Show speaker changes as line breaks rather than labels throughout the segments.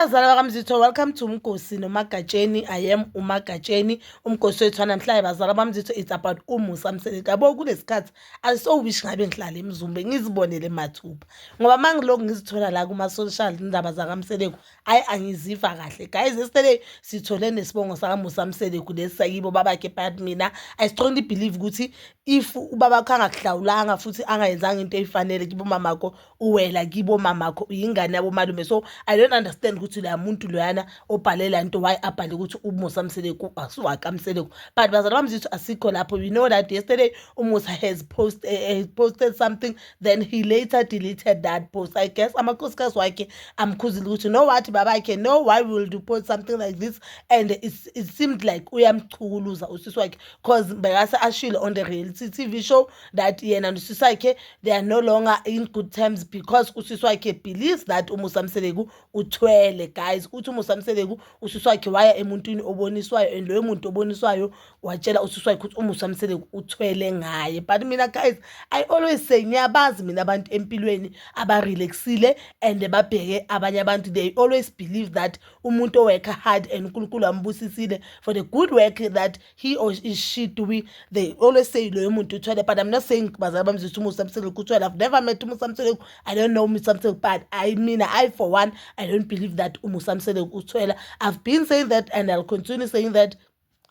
Bazala bakaMzitho, welcome to Umgosi noMagatsheni. I am uMagatsheni. Umgosi wethu wanamhlanje, bazala bamzitho, it's about uMusa Mseleku. Yabo, kulesikhathi I so wish ngabe ngihlala eMzumbe, ngizibonele mathupha. Ngoba mangilokhu ngizithola la kuma-social indaba zakaMseleku, ayi, angiziva kahle. Guys, yesterday sithole nesibongo sakaMusa Mseleku lesi sakibo babakhe, but mina I strongly believe ukuthi if ubabakho angakuhlawulanga futhi angayenzanga into eyifanele kibo mamakho, uwela kibo mamakho, uyingane yabomalume. So I don't understand ukuthi la muntu loyana obhale la nto, why abhale ukuthi uMusa Mseleku asiwakaMseleku. But bazala bamzitho, asikho lapho. We know that yesterday uMusa has posted something, then he later deleted that post. I guess amakhosikazi wakhe amkhuzile ukuthi, "No, what, babakhe, no, why will you post something like this?" And it seemed like uyamchukuluza usisi wakhe, 'cause bekase ashilo on the reality TV show that yena nosisi wakhe, they are no longer in good terms because usisi wakhe believes that uMusa Mseleku uthwele. Guys, uthi uMusa Mseleku usisi wakhe waya emuntwini oboniswayo, and loyo muntu oboniswayo watshela usisi wakhe ukuthi uMusa Mseleku uthwele ngaye. But mina, guys, I always say ngiyabazi mina abantu empilweni abarelaxile and babheke abanye abantu. They always believe that umuntu oworka hard and uNkulunkulu ambusisile for the good work that he or is she doing, they always say loyo muntu uthwele. But I'm not saying, bazala bamzisa, uMusa Mseleku uthwele. I've never met uMusa Mseleku, I don't know uMusa Mseleku, but I mean, I for one, I don't believe that uMusa Mseleku uthwele. I've been saying that and I'll continue saying that,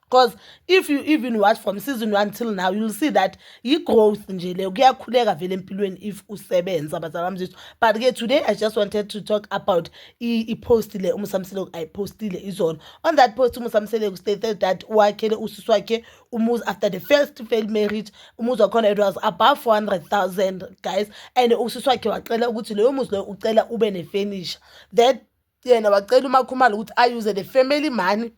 because if you even watch from season 1 till now, you'll see that i-growth nje leyo, kuyakhuleka vele empilweni if usebenza, bazala bamzitho. But-ke today I just wanted to talk about i-post le uMusa Mseleku ayipostile izolo. On that post, uMusa Mseleku stated that wakhele usisi wakhe umuzi after the first failed marriage. Umuzi wakhona, it was above 400,000, guys, and usisi wakhe wacela ukuthi loyo muzi loyo ucela ube ne-furniture, that yena wacela uMakhumalo ukuthi a-use the family money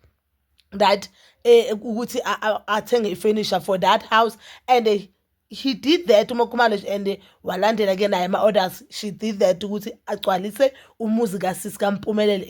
that ukuthi athenge i-furniture for that house, and he did that, uMakhumalo, and walandela ke naye ama-orders. She did that ukuthi agcwalise umuzi kasisi kaMpumelelo,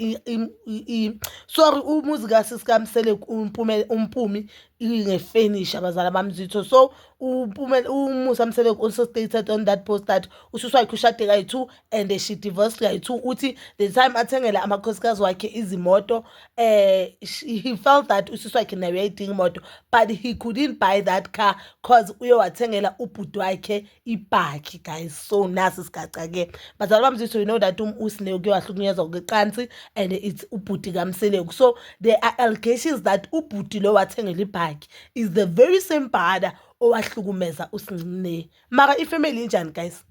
sorry, umuzi kasisi kaMseleku, uMpumi, nge-furniture, abazala bamzitho. So uMusa Mseleku also stated on that post that usisi wakhe ushade kayi-two and she divorced kayi-two. Uthi the time athengela amakhosikazi wakhe izimoto, he felt that usisi wakhe naye uyayidinga imoto, but he couldn't buy that car 'cause uyowathengela ubhuti wakhe ibhakhi, guys. So nasi sigaca-ke, bazala bamzitho. You know that uSne uke wahlukunyezwa ngecansi, and it's ubhuti kaMseleku. So there are allegations that ubhuti lo wathengela ibhakhi is the very same brother owahlukumeza uSne. Mara ifamily injani, guys?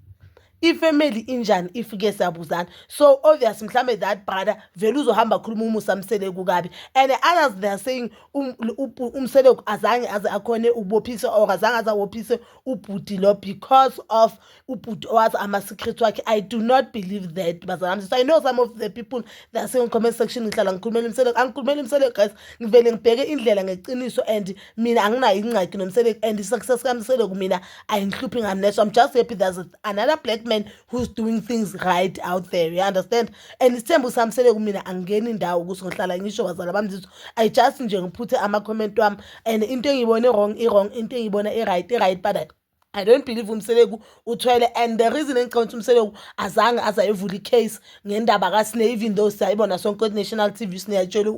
Ifamily injani? If-ke siyabuzana, so obvious mhlambe that brother vele uzohamba akhuluma uMusa Mseleku kabi. And others, they are saying uMseleku azange aze akhone ukubophisa or azange aze abophise ubhuti lo because of ubhuti owazi ama-secret wakhe. I do not believe that, bazalami. So I know some of the people, they are saying in comment section ngihlala ngikhulumela uMseleku. Angikhulumeli uMseleku, guys. Ngivele ngibheke indlela ngeqiniso, and mina anginayo ingxaki noMseleku, and i-success kaMseleku mina ayingihluphi ngami. So I'm just happy there's another black man who's doing things right out there, you understand? And isithembu sami mina angingeni indawo ukuthi ngihlala ngisho, bazala bami. I just nje ngiphuthe ama-comment wami, and into engiyibone wrong i-wrong, into engiyibona i-right i-right, but I don't believe uMseleku uthwele. And the reason engicabanga ukuthi uMseleku azange aze ayovula i-case ngendaba kaSine, even though siyayibona sonke national TV sineyatshela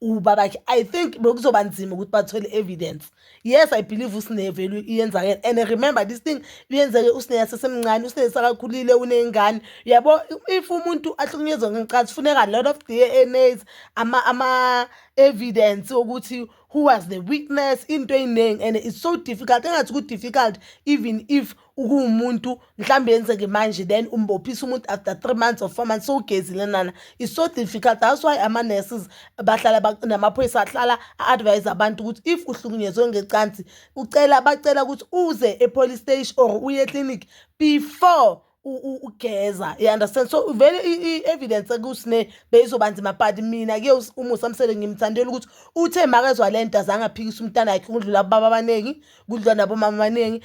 ubabakhe, I think bekuzoba nzima ukuthi bathole evidence. Yes, I believe uSine vele iyenzakele, and remember, this thing iyenzeke uSine yasesemncane, uSine sakakhulile, uney'ngane, yabo. If umuntu ahlukunyezwa ngenkathi, funeka a lot of DNAs, ama-evidence ukuthi who was the witness, into ey'ningi, and it's so difficult. Engathi ku-difficult even if ukuwumuntu mhlawumbe yenzeke manje, then umbophisa umuntu after 3 months or 4 months, sowugezile nana. It's so difficult. That's why ama-nurses bahlala namaphoyisa ahlala a-advise abantu ukuthi if uhlukunyezwe ngecansi, ucela, bacela ukuthi uze e-police station or uye eclinic before ugeza, you understand? So vele i-evidence kuSine beyizoba nzima. But mina-ke uMusa Mseleku ngimthandela ukuthi uthe makezwa le nto, azange aphikise umntana wakhe, kudlula ababa abaningi, kudlula nabomama abaningi.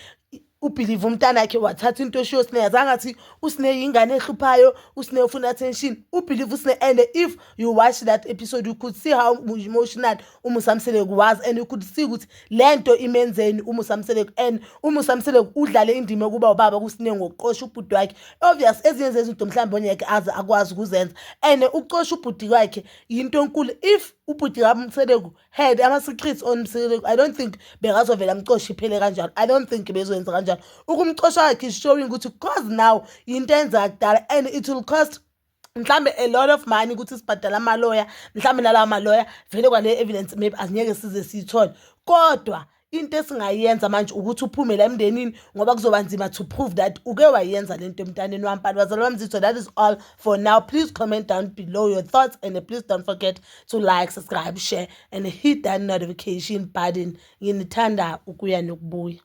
Ubhilive umntanakhe wathatha into eshiwo uSne, azange athi uSne ingane ehluphayo, uSne ufuna attention. Ubhilive uSne, and if you watch that episode, you could see how emotional uMusa Mseleku was, and you could see ukuthi le nto imenzeni uMusa Mseleku. And uMusa Mseleku udlale indima yokuba ubaba kuSne ngokuqosha ubhuti wakhe. Obvious, ezinye zezinto mhlawumbe onyeke aze akwazi ukuzenza, and ukucosha ubhuti wakhe yinto enkulu. If ubhuti kaMseleku had ama-secrets on Mseleku, I don't think bekazovela amcoshe iphele kanjalo. I don't think bezoyenza kanjalo. Ukumcosha kwakhe is showing ukuthi cause now yinto eyenzeka kudala, and it will cost mhlambe a lot of money ukuthi sibhadale amaloya. Mhlambe nalawa maloya vele kwale evidence maybe angeke size siyithole, kodwa into esingayenza manje ukuthi uphume la emndenini, ngoba kuzoba nzima to prove that uke wayenza lento emntaneni wami. But bazali bami zitho, that is all for now. Please comment down below your thoughts, and please don't forget to like, subscribe, share and hit that notification button. Nginithanda ukuya nokubuya.